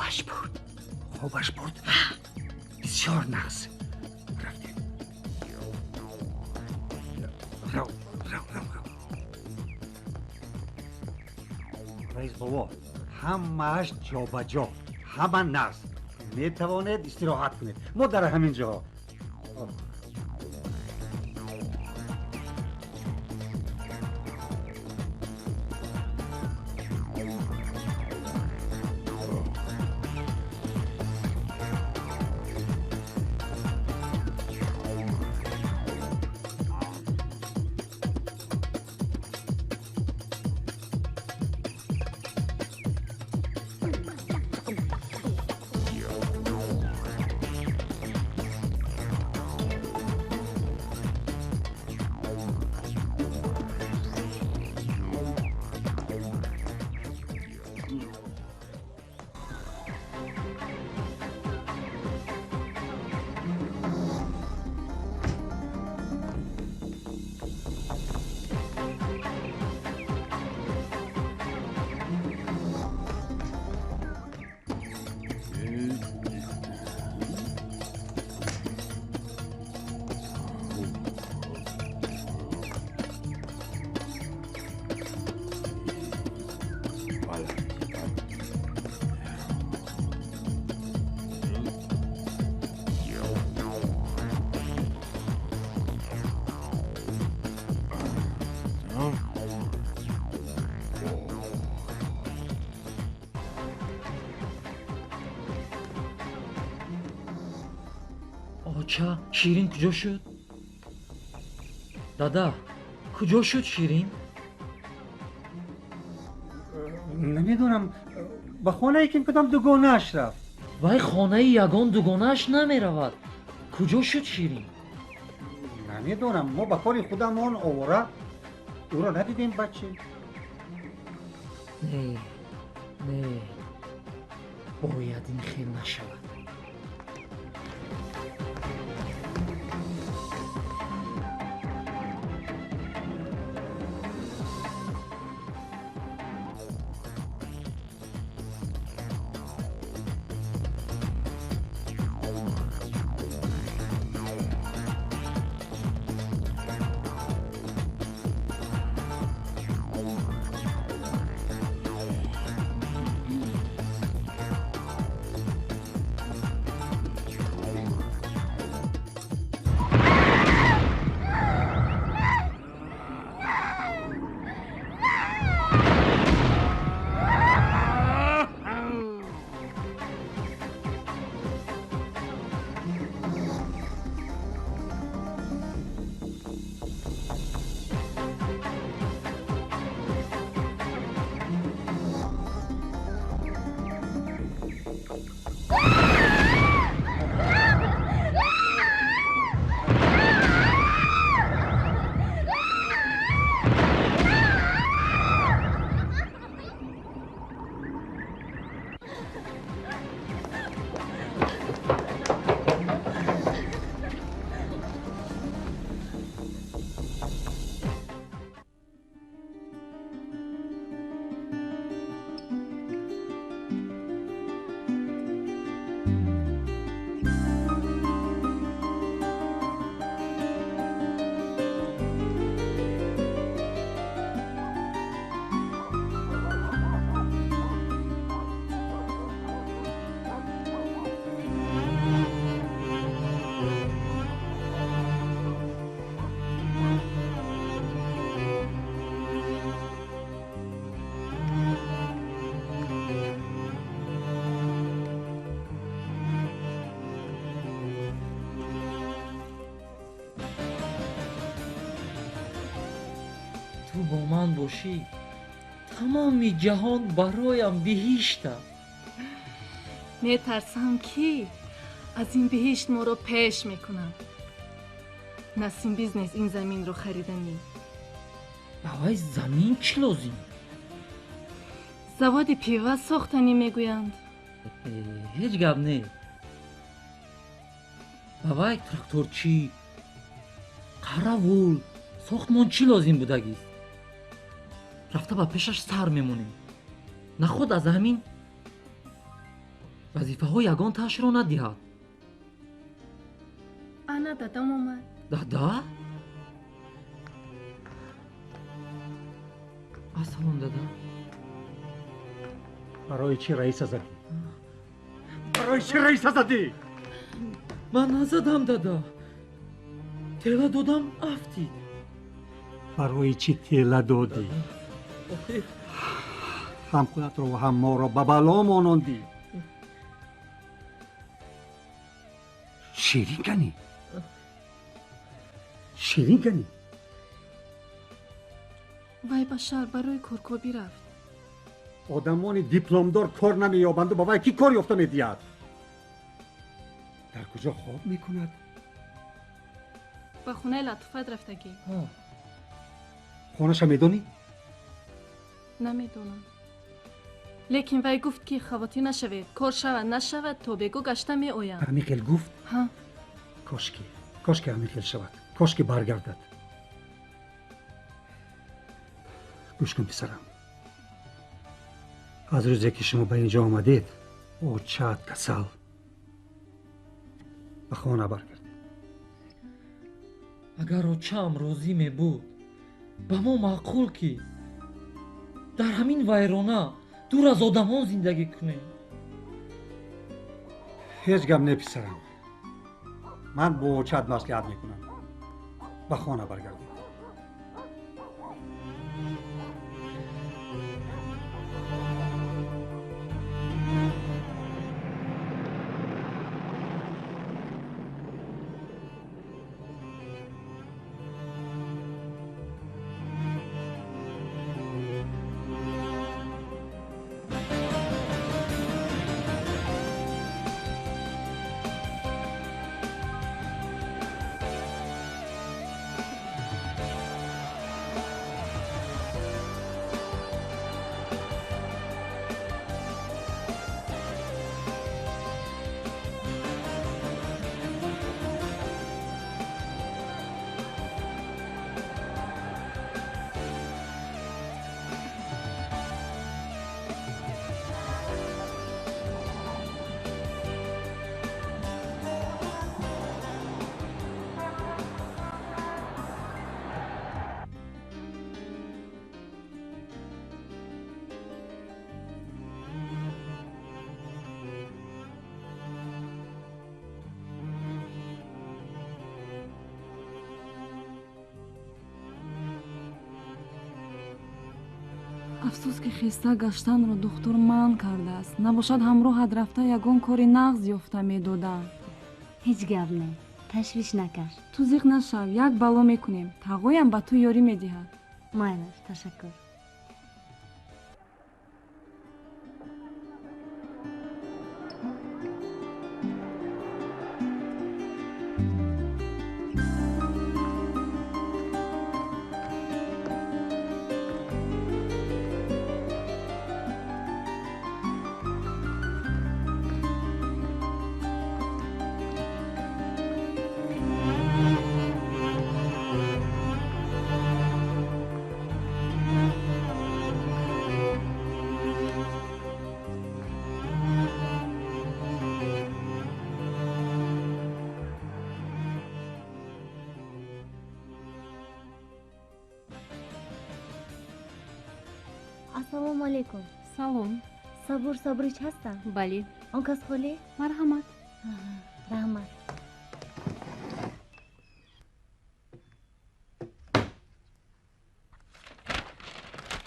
Хобаш бурд. Хобаш бурд? Бисёр нағз. Рафтем. Рав, рав, рав, рав. Раис бобо, ҳамааш ҷобаҷо, ҳама нағз. Метавонед истироҳат кунед. Мо дар ҳамин ҷо. Оча, Ширин куҷо шуд? Дада, куҷо шуд Ширин? Намедонам, ба хонае ки кадом дугонааш рафт. Вай хонаи ягон дугонааш намеравад. Куҷо шуд Ширин? Намедонам, мо ба кори худамон овора ӯро надидем, баче. Не, не, бояд ин хел нашавад. Ту бо ман бошӣ, тамоми ҷаҳон бароям биҳишт аст. Метарсам, ки аз ин биҳишт моро пеш мекунанд. Насим бизнес ин заминро хариданӣ. Ба вай замин чӣ лозим? Заводи пива сохтанӣ мегӯянд. Ҳеҷ гап не. Ба вай тракторчӣ, қаравул, сохтмон чӣ лозим будагист? Рафта ба пешаш сар мемонем. Наход аз ҳамин Вазифаҳо ягон таашро надиҳад. Ана дадам омад. Дада? Ассалом, дада. Барои чӣ раиса задӣ? Барои чӣ раиса задӣ? Ман назадам, дада. Тела додам, афтид. Барои чӣ тела додӣ? Ҳам худатро ва ҳам моро ба бало монондӣ. Ширин канӣ? Ширин канӣ? Вай ба шаҳр барои коркобӣ рафт. Одамони дипломдор кор намеёбанду ба вай кӣ кор ёфта медиҳад? Дар куҷо хоб мекунад? Ба хонаи Латофат рафтагӣ. Хонаша медонӣ? Намедонам. Лекин вай гуфт, ки хавотир нашавед, кор шавад нашавад, то бего гашта меоям. Ҳамин хел гуфт? Ҳа. Кошки, кошки ҳамин хел шавад, кошки баргардад. Гӯш кун, писарам. Аз рӯзе ки шумо ба ин ҷо омадед, очаат касал. Ба хона баргардед. Агар очаам розӣ мебуд, ба мо маъқул, ки дар ҳамин вайрона дур аз одамон зиндагӣ кунем. Ҳеҷ гап не, писарам. Ман бо очаат маслиҳат мекунам. Ба хона баргардед. Афсӯс, ки хеста гаштанро духтур манъ кардааст. Набошад, ҳамроҳат рафта, ягон кори нағз ёфта медодам. Ҳеҷ гап не, ташвиш накаш. Ту зиқ нашав, як бало мекунем. Тағоям ба ту ёрӣ медиҳад. Майлаш, ташаккур. Ассалому алайкум. Салом. Сабур Сабурич ҳастанд? Бале. Он кас холӣ? Марҳамат. Раҳмат.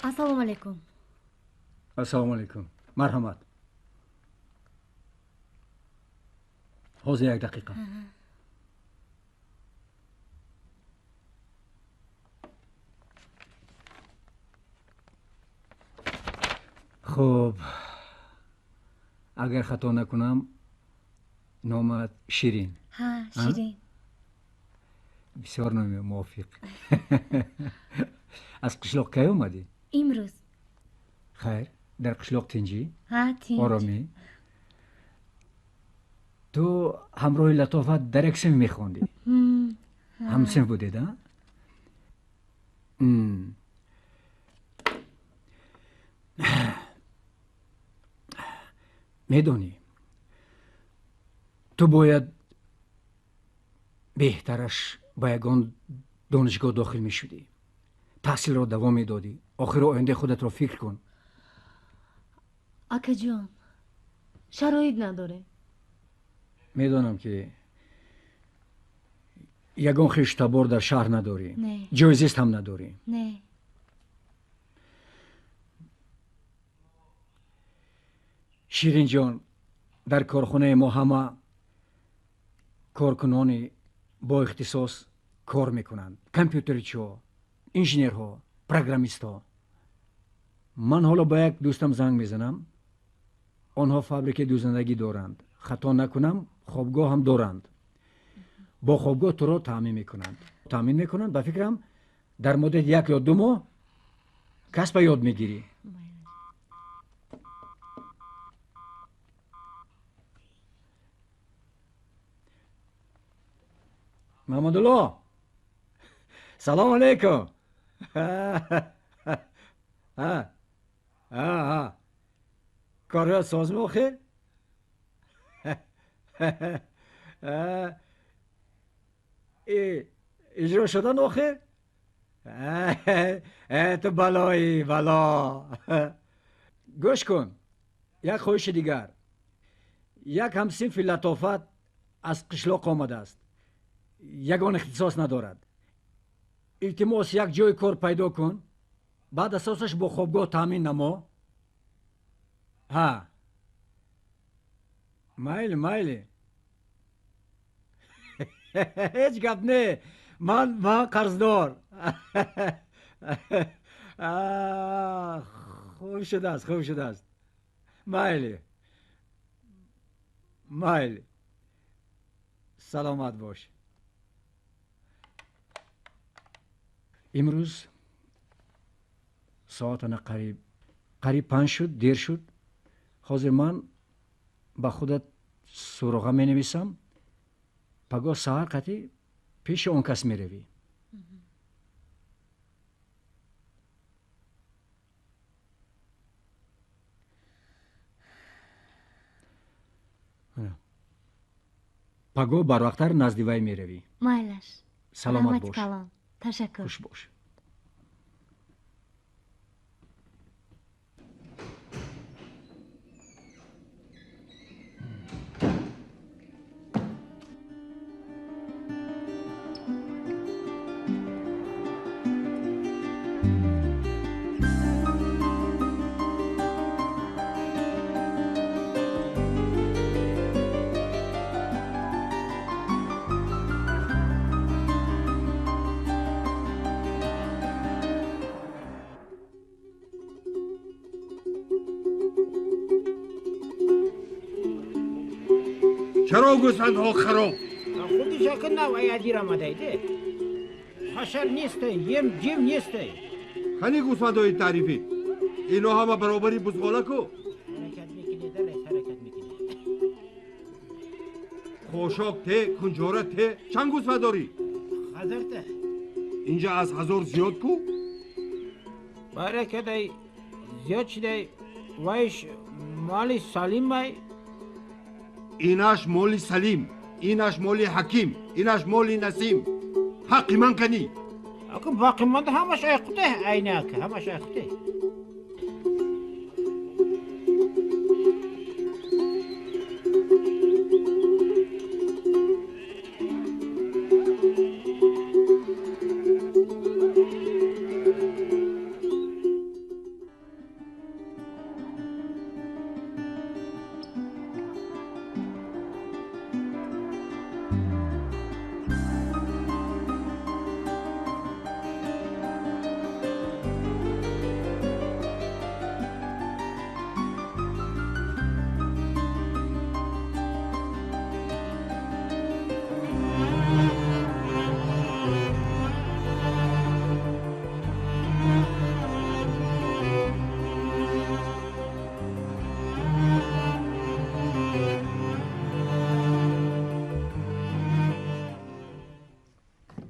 Ассалому алайкум. Ассалому алайкум. Марҳамат. Ҳозир, як дақиқа. Хуб, агар хато накунам, номат Ширин? Ҳа, Ширин. Бисёр номи мувофиқ. Аз қишлоқ кай омадӣ? Имрӯз. Хайр, дар қишлоқ тинҷӣ? Ҳа, тинҷ. Оромӣ? Ту ҳамроҳи Латофат дар як синф мехондӣ? Ҳамсинф будед, а? Медонӣ, Ту бояд беҳтараш ба ягон донишгоҳ дохил мешудӣ, таҳсилро давом медодӣ. Охиро ояндаи худатро фикр кун. Акаҷон, шароит надорем. Медонам, ки ягон хештабор дар шаҳр надорӣ, ҷои зист ҳам надорӣ. Не. Ширинҷон, дар корхонаи мо ҳама коркунони бо ихтисос кор мекунанд: компютерчиҳо, инженерҳо, программистҳо. Ман ҳоло ба як дӯстам занг мезанам. Онҳо фабрикаи дӯзандагӣ доранд, хато накунам, хобгоҳ ҳам доранд. Бо хобгоҳ туро таъмин мекунанд. Ба фикрам, дар муддати 1 ё 2 моҳ касба ёд мегирӣ. Маҳмадулло, салому алайкум. Корҳоят созми охир? Иҷро шудан охир? Ту балоӣ бало. Гӯш кун, як хоҳиши дигар. Як ҳамсинфи Латофат аз қишлоқ омадааст, ягон ихтисос надорад. Илтимос, як ҷои кор пайдо кун, баъд асосаш бо хобгоҳ таъмин намо. Ҳа, майли, майли. Ҳеҷ гап не, ман қарздор. Хуб шудааст, хуб шудааст. Майли, майли, саломат бош. Имрӯз соатана қариб 5 шуд, дер шуд. Ҳозир ман ба худат суроға менависам. Пагоҳ саҳар қатъи пеши он кас меравӣ. Пагоҳ барвақттар назди вай меравӣ. Майлаш. Саломат бош. Ташаккур. Хуш бош. Чаро гӯсфандҳо хароб? Худишаки нав аязир омадайде. Ҳашар нестай, ем ҷим нестай. Қани гӯсфандҳои таърифӣ? Ино ҳама баробари бузғолаку? Ҳаракат мекунед, райс, ҳаракат мекунед. Хошок те, кунҷора те, чанд гӯсфанд дорӣ? 1000 та. Инҷа аз 1000 зиёд ку? Баракадай, зиёд шидай, вайш моли салимай. Инаш моли Салим, инаш моли Ҳаким, инаш моли Насим. Ҳаққи ман канӣ? Ака боқимонда ҳамаш айқуте, айна ака, ҳамаш айқуте.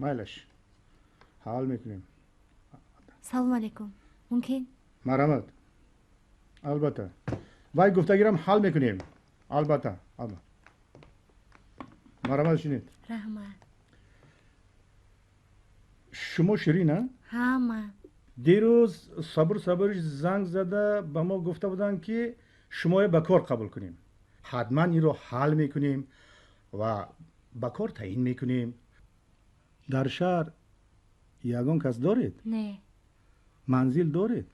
Майлаш, ҳал мекунем. Салому алайкум. Мумкин? Марҳамат. Албатта, вай гуфтагирам ҳал мекунем. Албатта, албатта. Марҳамат, шинед. Раҳмат. Шумо Ширин, а? Ҳа, ман. Дирӯз Сабур Сабуриш занг зада ба мо гуфта буданд, ки шумоя ба кор қабул кунем. Ҳатман инро ҳал мекунем ва ба кор таъин мекунем. Дар шаҳр ягон кас доред? Не. Манзил доред?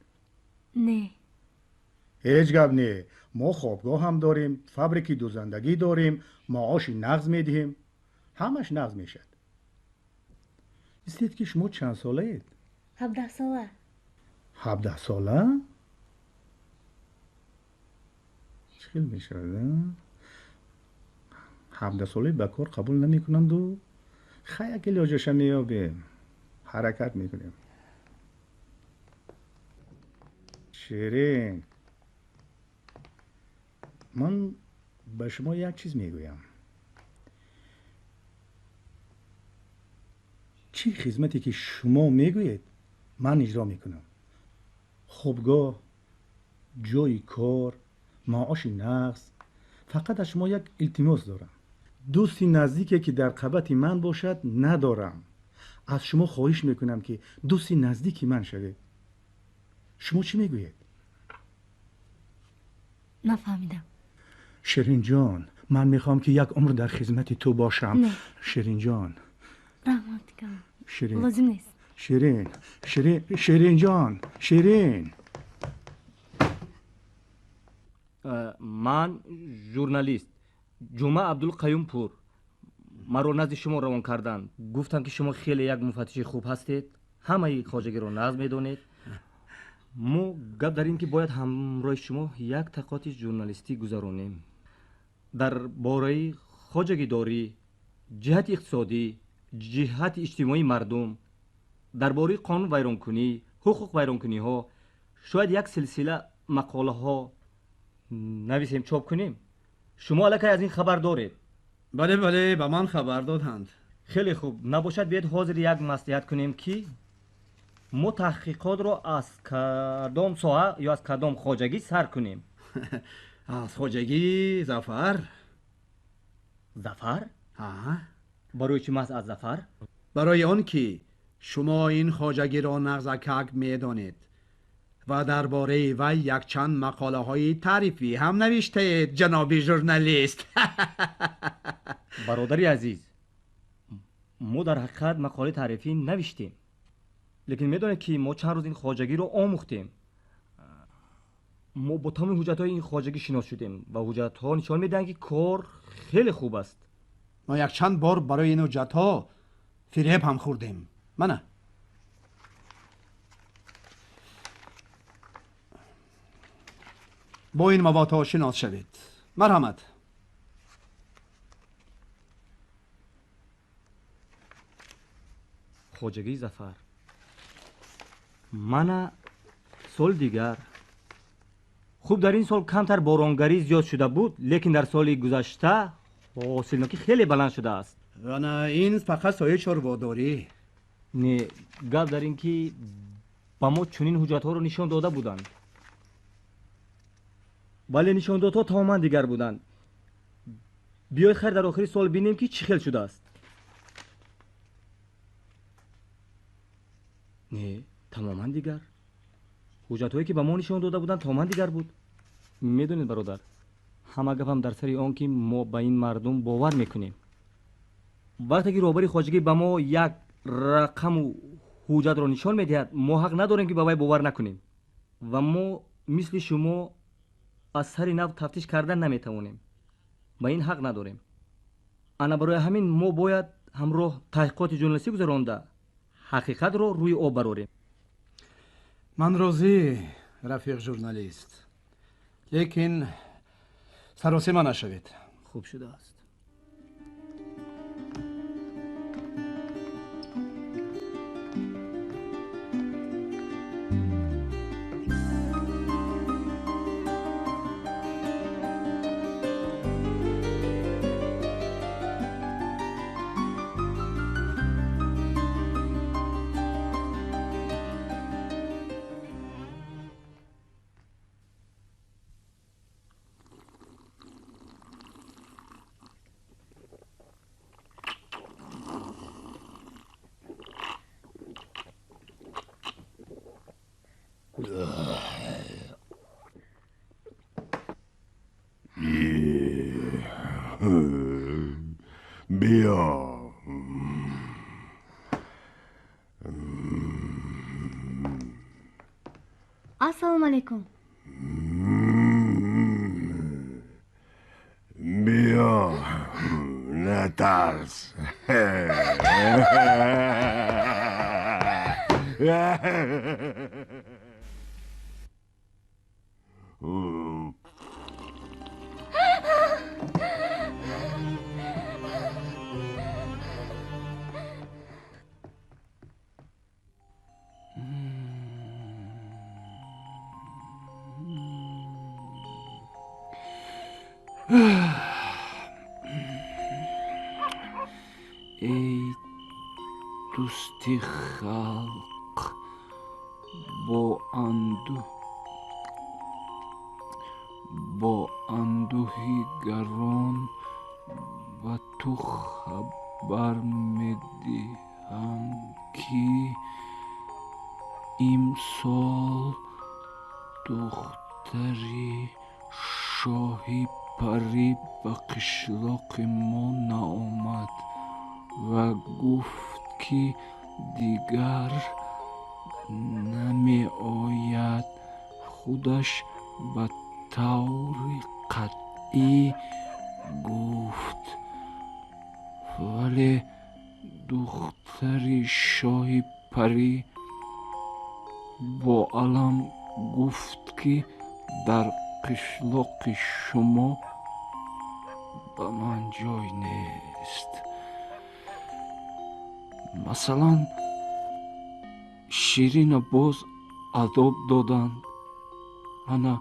Не. Ҳеҷ гап не. Мо хобгоҳ ҳам дорем, фабрики дӯзандагӣ дорем, маоши нағз медиҳем. Ҳамаш нағз мешавад. Истед, ки шумо чанд солаед? 17 сола. 17 сола? Чӣ хел мешавад? 17 солаи ба кор қабул намекунанду хай як илоҷаша меёбем. Ҳаракат мекунем. Ширин, ман ба шумо як чиз мегӯям. Чӣ хизмате ки шумо мегӯед, ман иҷро мекунам. Хобгоҳ, ҷойи кор, маоши нағз. Фақат аз шумо як илтимос дорам. Дӯсти наздике ки дар қабати ман бошад надорам. Аз шумо хоҳиш мекунам, ки дӯсти наздики ман шавед. Шумо чӣ мегӯед? Нафаҳмидам. Ширинҷон, ман мехоҳам, ки як умр дар хизмати ту бошам. Ширинҷон. Раҳмат кам. Ширин. Лозим нест. Ширин, Ширин, Ширинҷон, Ширин. Ман журналист Ҷума Абдулқаюмпур. Маро назди шумо равон карданд. Гуфтанд, ки шумо хеле як муфаттиши хуб ҳастед, ҳамаи хоҷагиро нағз медонед. Мо гап дар ин ки бояд ҳамроҳи шумо як таҳқиқоти журналистӣ гузаронем дар бораи хоҷагидорӣ, ҷиҳати иқтисодӣ, ҷиҳати иҷтимоии мардум, дар бораи қонунвайронкунӣ, ҳуқуқвайронкуниҳо. Шояд як силсила мақолаҳо нависем, чоп кунем. Шумо аллакай аз ин хабар доред. Бале, бале, ба ман хабар доданд. Хеле хуб. Набошад, биёед ҳозир як маслиҳат кунем, ки мо таҳқиқотро аз кадом соҳа ё аз кадом хоҷагӣ сар кунем. Аз хоҷагии Зафар. Зафар? Ҳа. Барои чӣ маҳз аз Зафар? Барои он ки шумо ин хоҷагиро нағзакак медонед ва дар бораи вай якчанд мақолаҳои таърифӣ ҳам навиштаед, ҷаноби журналист. Бародари азиз, мо дар ҳақиқат мақолаи таърифӣ навиштем, лекин медонед, ки мо чанд рӯз ин хоҷагиро омӯхтем. Мо бо тамоми ҳуҷҷатҳои ин хоҷагӣ шинос шудем ва ҳуҷҷатҳо нишон медиҳанд, ки кор хеле хуб аст. Мо якчанд бор барои ин ҳуҷҷатҳо фиреб ҳам хӯрдем. Мана, бо ин маводҳо шинос шавед. Марҳамат. Хоҷагии Зафар. Мана соли дигар. Хуб, дар ин сол камтар боронгарӣ зиёд шуда буд, лекин дар соли гузашта ҳосилнокӣ хеле баланд шудааст. Ана ин фақат соҳаи чорводорӣ. Не, гап дар ин ки ба мо чунин ҳуҷҷатҳоро нишон дода буданд, вале нишондодҳо тамоман дигар буданд. Биёед хайр дар охири сол бинем, ки чӣ хел шудааст. Не, тамоман дигар. Ҳуҷҷатҳое ки ба мо нишон дода буданд, тамоман дигар буд. Медонед, бародар, ҳама гапам дар сари он ки мо ба ин мардум бовар мекунем. Вақте ки роҳбари хоҷагӣ ба мо як рақаму ҳуҷҷатро нишон медиҳад, мо ҳақ надорем, ки ба вай бовар накунем ва мо мисли шумо аз сари нав тафтиш кардан наметавонем. Ба ин ҳақ надорем. Ана барои ҳамин мо бояд ҳамроҳ таҳқиқоти журналистӣ гузаронда ҳақиқатро рӯи об барорем. Ман розӣ, рафиқ журналист, лекин саросема нашавед. Хуб шудааст. Биё. Ассалому алайкум. Биё, натарс. Эй дӯсти халқ, бо андӯҳи гарон ба ту хабар медиҳам, ки имсол духтари шоҳи парӣ ба қишлоқи мо наомад ва гуфт, ки дигар намеояд. Худаш ба таври қатъӣ гуфт. Вале духтари шоҳи парӣ бо алам гуфт, ки дар қишлоқи шумо ба ман ҷой нест. Масалан, Ширина боз адоб доданд. Ана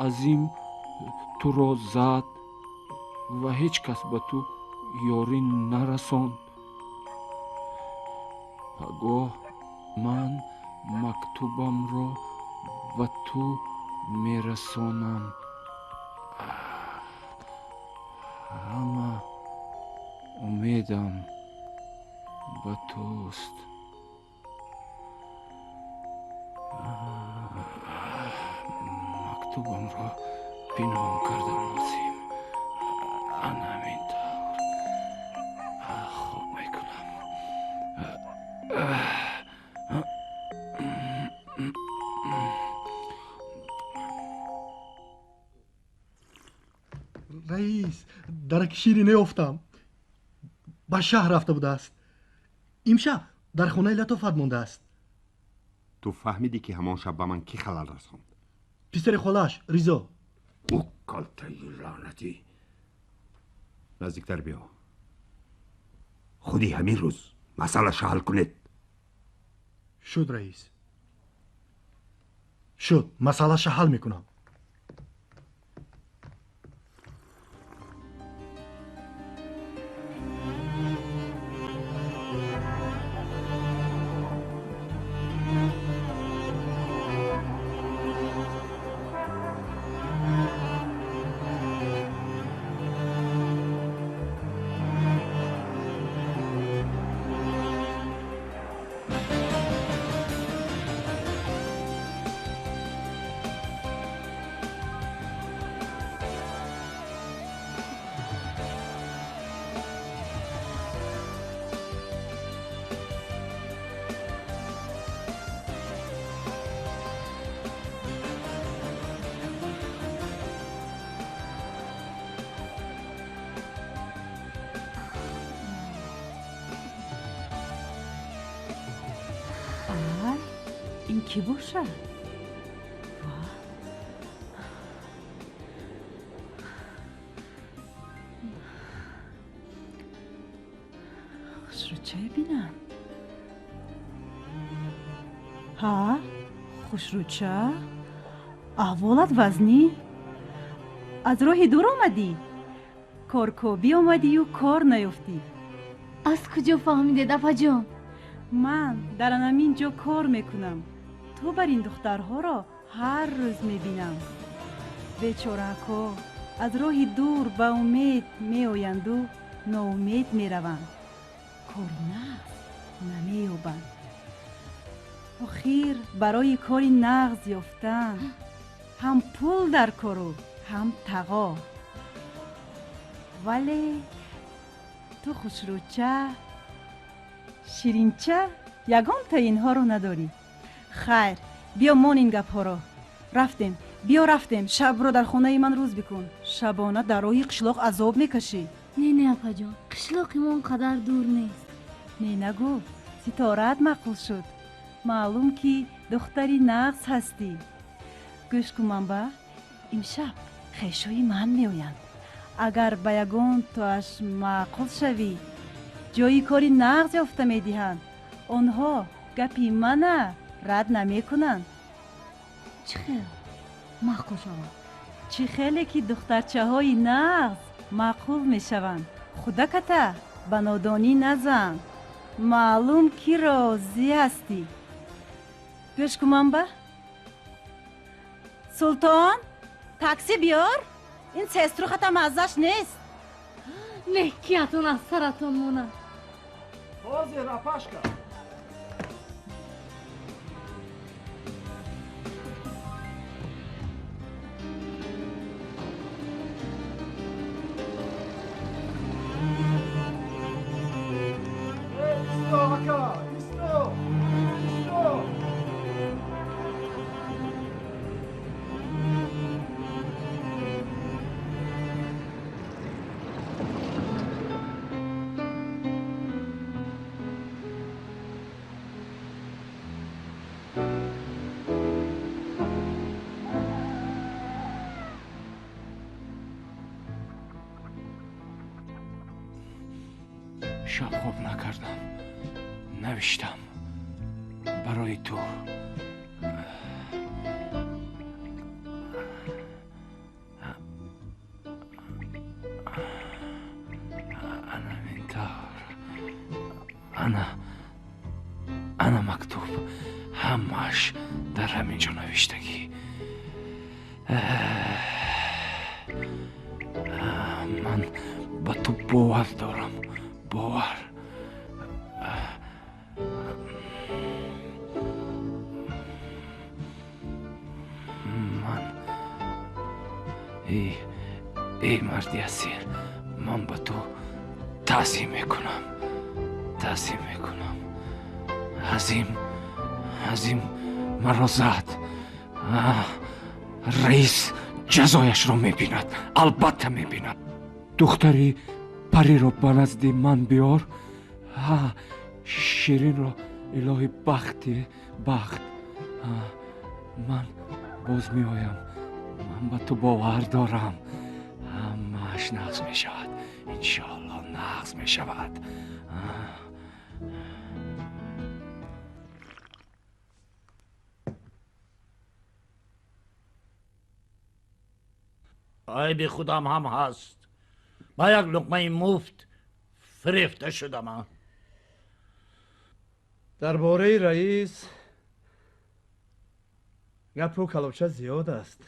Азим туро зад ва ҳеҷ кас ба ту ёрӣ нарасонд. Пагоҳ ман мактубамро ба ту мерасонам. Ҳама умедам ба туст. Мактубамро пинҳон кардам лозим. Ана ҳамин тавр хоб мекунам. Раис, дараки шири неёфтам. Ба шаҳр рафта будааст. Имшаб дар хонаи Латофат мондааст. Ту фаҳмидӣ, ки ҳамон шаб ба ман кӣ халал расонд? Писари холааш Ризо. Ӯ калтаи лаънатӣ! Наздиктар биё. Худи ҳамин рӯз масъалаша ҳал кунед. Шуд, раис, шуд, масъалаша ҳал мекунам. Ай, ин кӣ бошад? Ва, хушрӯчае бинам. Ҳа, хушрӯча, аҳволат вазнин? Аз роҳи дур омадӣ? Коркобӣ омадию кор наёфтӣ. Аз куҷо фаҳмидед, апаҷон? Ман дар анамин ҷо кор мекунам. Ту бар ин духтарҳоро ҳар рӯз мебинам. Бечораҳако аз роҳи дур ба умед меоянду ноумед мераванд. Кори нағз намеёбанд. Охир барои кори нағз ёфтан ҳам пул дар кору, ҳам тағо. Вале ту хушрӯча, ширинча, ягонта инҳоро надорӣ. Хайр, биё, мон ин гапҳоро. Рафтем, биё, рафтем. Шабро дар хонаи ман рӯз бикун. Шабона дар роҳи қишлоқ азоб мекашӣ. Не, не, апаҷон, қишлоқи мо он қадар дур нест. Не, нагӯ, ситораат маъқул шуд. Маълум, ки духтари нағз ҳастӣ. Гӯш кун, манба, имшаб хешои ман меоянд. Агар ба ягон тоаш маъқул шавӣ, ҷои кори нағз ёфта медиҳанд. Онҳо гапи мана рад намекунанд. Чӣ хел маъқул шавам? Чӣ хеле ки духтарчаҳои нағз маъқул мешаванд. Худаката ба нодонӣ назан. Маълум, ки розӣ ҳастӣ. Гӯш кун, манба. Султон, такси биёр. Ин сеструхата маззаш нест. Некиятон аз саратон монад. Ҳозир, апашка. Исто, ака, исто, исто. Шаб хоб накардам, навиштам барои ту. Ана ҳамин тавр. Ана мактуб, ҳамааш дар ҳамин ҷо навиштагӣ. Ман ба ту бовар дорам, бовар. Ман, эй марди асил, ман ба ту таъзим мекунам, таъзим мекунам. Азим, Азим маро зад. Раис ҷазояшро мебинад, албатта мебинад. Духтари париро ба назди ман биёр. Ширинро илоҳи бахти бахт. Ман боз меоям. Ман ба ту бовар дорам, ҳамааш нағз мешавад, иншоалло, нағз мешавад. Айби худам ҳам ҳаст. Ба як луқмаи муфт фирефта шудам. Дар бораи раис гапу калобча зиёд аст.